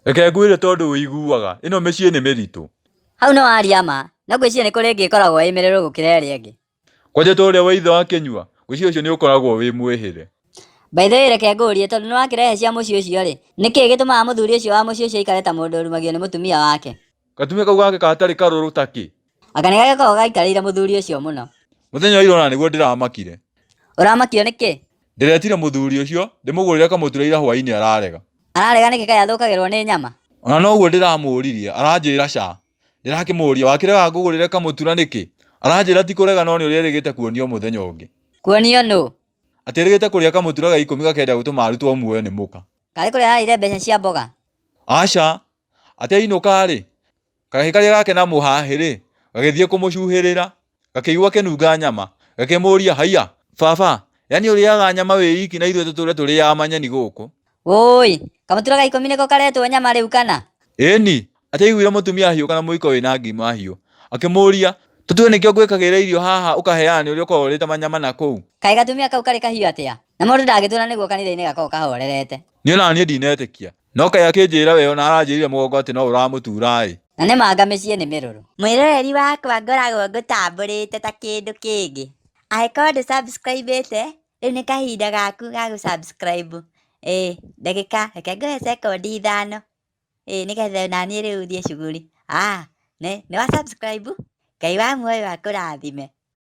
Reke ngwĩre tondũ ũiguaga, ĩno mĩciĩ nĩ mĩritũ. Hau nĩ waria ma, no ngwĩciria nĩ kũrĩ ĩngĩ ĩkoragwo ĩ mĩrũrũ gũkĩra ĩrĩa ĩngĩ. Kwanja ta ũrĩa wa ithe wa Kĩnyua, ngwĩciria ũcio nĩ ũkoragwo wĩ mwĩhĩre. By the way reke ngũrie tondũ nĩ wakĩrehe cia mũciĩ ũcio rĩ, nĩkĩĩ gĩtũmaga mũthuri ũcio wa mũciĩ ũcio aikare ta mũndũ ũrumagio nĩ mũtumia wake? Gatumia kau gake gatarĩ karũrũ ta kĩ? Anga nĩ gagĩkoragwo gaikarĩire mũthuri ũcio mũno. Mũthenya wa ira ona nĩguo ndĩramakire. Ũramakio nĩkĩ? Ndĩretire mũthuri ũcio ndĩmũgũrĩre kamũtura ira hwainĩ ararega. Ararega nĩkĩ kaĩ athũkagĩrwo nĩ nyama? Ona noguo ndĩramũririe aranjĩra ca. Ndĩrakĩmũria wakĩrega ngũgũrĩre kamũtura nĩkĩ? Aranjĩra ti kũrega no nĩ ũrĩa erĩgĩte kuonio mũthenya ũngĩ. Kuonio nũ? Atĩ erĩgĩte kũrĩa kamũtura ga ikũmi gakenda gũtũma arutwo muoyo nĩ mũka. Karĩ kũrĩa ararĩire mbeca cia mboga? Aca. Atĩ ainũka-rĩ, gahĩ karĩa gake na mũhahĩ-rĩ, gagĩthiĩ kũmũcuhĩrĩra, gakĩigua akĩnunga nyama, gakĩmũria, haiya, baba, yani ũrĩaga nyama wĩ iki na ithuĩ tũtũre tũrĩaga manyeni gũkũ? Wũi, kamũtura ga ikũmi nĩko karetwo nyama rĩu kana? Ĩni, atĩ aiguire mũtumia ahiũka na mũiko wĩna ngima hiũ, akĩmũria, tũtue nĩkĩo ngwĩkagĩra irio haha ũkaheana nĩ ũrĩa ũkoragwo ũrĩte manyama na kũu? Kaĩ gatumia kau karĩ kahiũ atĩa? Na mũndũ ndangĩtũra nĩguo kanitha-inĩ gakoragwo kahorerete. Niĩ ona niĩ ndinetĩkia. No kaĩ akĩnjĩra we ona aranjĩrire mũgongo atĩ no ũramũtura-ĩ. Na nĩ ma anga mĩciĩ nĩ mĩrũrũ. Mwĩroreri wakwa ngoragwo ngũtambũrĩte ta kĩndũ kĩngĩ. Angĩkorwo ndũ subscribe ĩte, rĩu nĩ kahinda gaku ga gũ subscribe. Ĩĩ ndagĩka, reke ngũhe sekondi ithano, ĩĩ nĩgetha onaniĩ rĩu thiĩ cuguri. Nĩ wa subscribe? Ngai wa muoyo akũrathime.